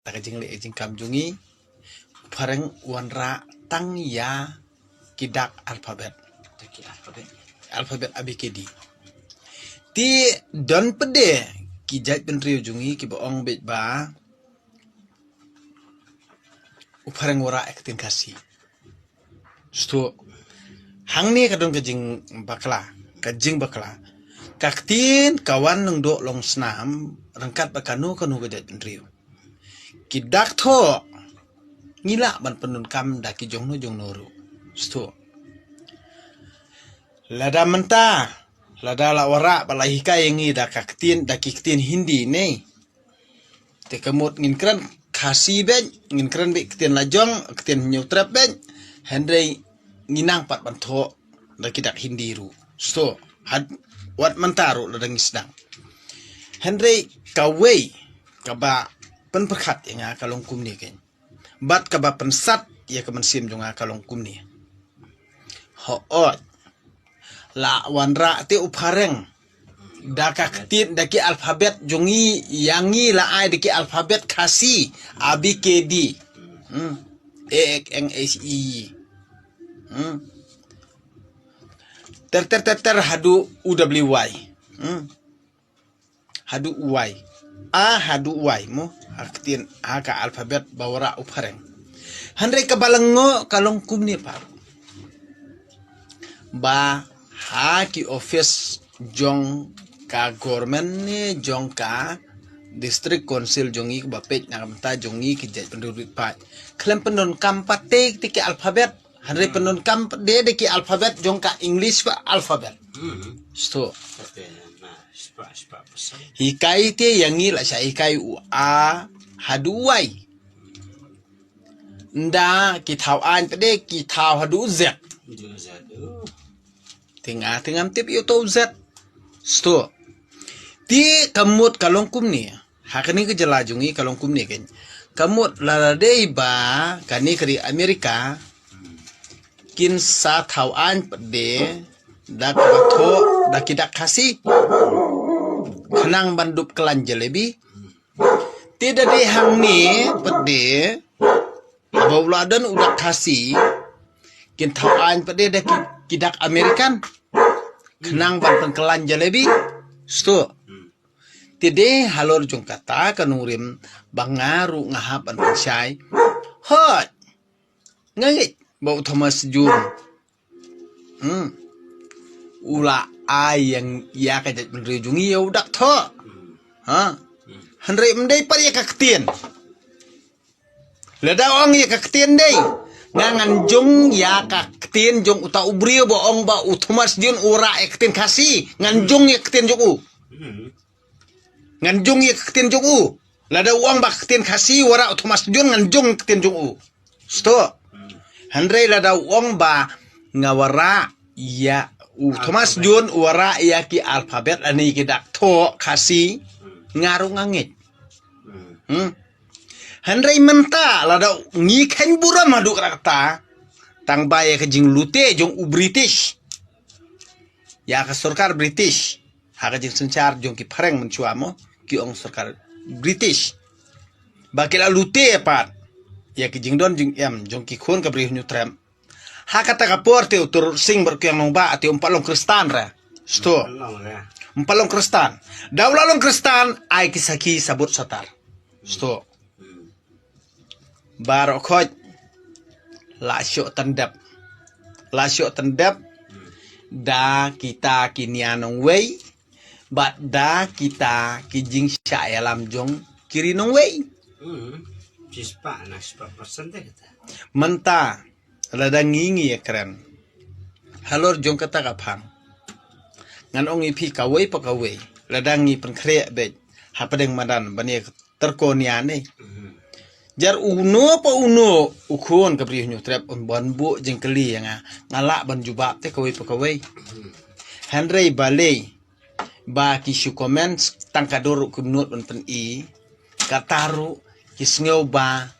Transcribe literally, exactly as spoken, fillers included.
Ka jingleh jingkam jong ngi, u phareng u wanrah tang ïa ki dak alphabet. Dak ki alphabet. Alphabet A B C D. Te don pat de ki jaitbynriew jong ngi kiba ong beit ba u phareng u wanrah ïa ka ktien Khasi. Sdang hangne ka don ka jingbakla, ka jingbakla. Ka ktien ka wan nongdoh long snam ryngkat bad kano kano ka jaitbynriew. Ki dak thoh ngi lah ban pyndonkam da ki jongno jongno ruh. Sdang lada mynta, lada la wanrah ba la hikai ïa ngi da ka ktien, da ki ktien Hindi ne. Te ka mut ngin kren Khasi beit, ngin kren beit ktien la jong, ktien Hynñiewtrep beit, hynrei ngi nang pat ban thoh da ki dak Hindi ruh. Sdang, had, wat mynta ruh lada ngi sdang. Hynrei kawei kaba pynpyrkhat ïa nga ka long kumne kein. Bad kaba pynsat ïa ka mynsiem jong nga ka long kumne. Hooid. La wanrah te u phareng da ka ktien, da ki alphabet jong ngi, ïa ngi la ai da ki alphabet Khasi, A B C D. Hmm. A X N H I. Hmm. Ter ter ter ter haduh U W Y. Hmm. Haduh Y. A haduh Y mo. Ha ktien, ha ka alphabet ba wanrah u phareng. Hynrei kaba lyngngoh ka long kumne pat. Ba ha ki office jong ka government ne jong ka district council jong ngi, kaba peit na ka bynta jong ngi ki jaitbynriew rit paid, khlem pyndonkam pat te ki alphabet. Hynrei pyndonkam pat de da ki alphabet jong ka English ba alphabet. Hmm. Sdang. Kata na spah, spah persen. Hikai te ïa ngi la shah hikai u A haduh Y. Ynda ki thaw aiñ pat de ki thaw haduh Z. Haduh Z. Oh. Te nga te ngam tip ïa uto u Z. Sdang. Te ka mut ka long kumne. Ha kane ka jylla jong ngi ka long kumne kein. Ka mut lada dei ba kane ka ri Amerika kin sa thaw aiñ pat de da kaba thoh da ki dak Khasi khnang ban dup khlaiñ jalebi. Te da dei hangne pat de ba u la don u dak Khasi kin thaw aiñ pat de da ki, ki dak American khnang ban pynkhlaiñ jalebi. Sdang. Te de halor jong kata ka nongrim ba nga ruh nga hap ban pynshai. Hooid. Nga ngeit ba u Thomas Jones, hmm, u la ai ïa, ïa ka jaitbynriew jong ngi ïa u dak thoh. Ha? Hynrei ym dei pat ïa ka ktien. Lada ong ïa ka ktien dei, nga ngan jong ïa ka ktien jong uta u briew ba ong ba u Thomas Jones u wanrah ïa ka ktien Khasi, ngan jong ïa ka ktien jong u. Hmm. Ngan jong ïa ka ktien jong u. Lada u ong ba ka ktien Khasi wanrah u Thomas Jones, ngan jong ïa ka ktien jong u. Sdang. Hmm. Hynrei lada u ong ba nga wanrah ïa u Thomas Jones u wanrah ïa ki alphabet lane ki dak thoh Khasi, hmm, nga ruh nga ngeit. Hmm. Hmm. Hynrei mynta lada ngi kheiñ burom haduh katta, tang ba ïa ka jinglute jong u British, ïa ka sorkar British, ha ka jingsynshar jong ki phareng mynshuwa mo, ki ong sorkar British ba ki la lute pat ïa ki jingdon jingem jong ki khun ka Bri Hynñiewtrep. Ha kata ka por te u Tyrut Sing bad u Kiang Nangbah te um pat long Khristan re. Sdang. Long re. Um pat long Khristan. Da u la long Khristan, ai ki sakhi sabut satar. Sdang. Hmm. Baroh khoit la shoh tyndep. La shoh tyndep da kita ki nia nongwei bad da kita ki jingshah ïalam jong ki ri nongwei. Hmm. Shispah na shispah persen te kata. Mynta lada ngi ngi ïakren halor jong kata ka phang, ngan ong ïa phi kawei pa kawei, lada ngi pynkhreh beit hapdeng madan ban ïa tyrko nia ne. Hmm. Jar uno pa uno u khun ka Bri Hynñiewtrep un ban buh jingkylli ïa nga, nga lah ban jubab te kawei pa kawei. Hmm. Hynrei balei ba ki shu comment tang ka dur ruh kim nud ban pyni, kata ruh ki sngew ba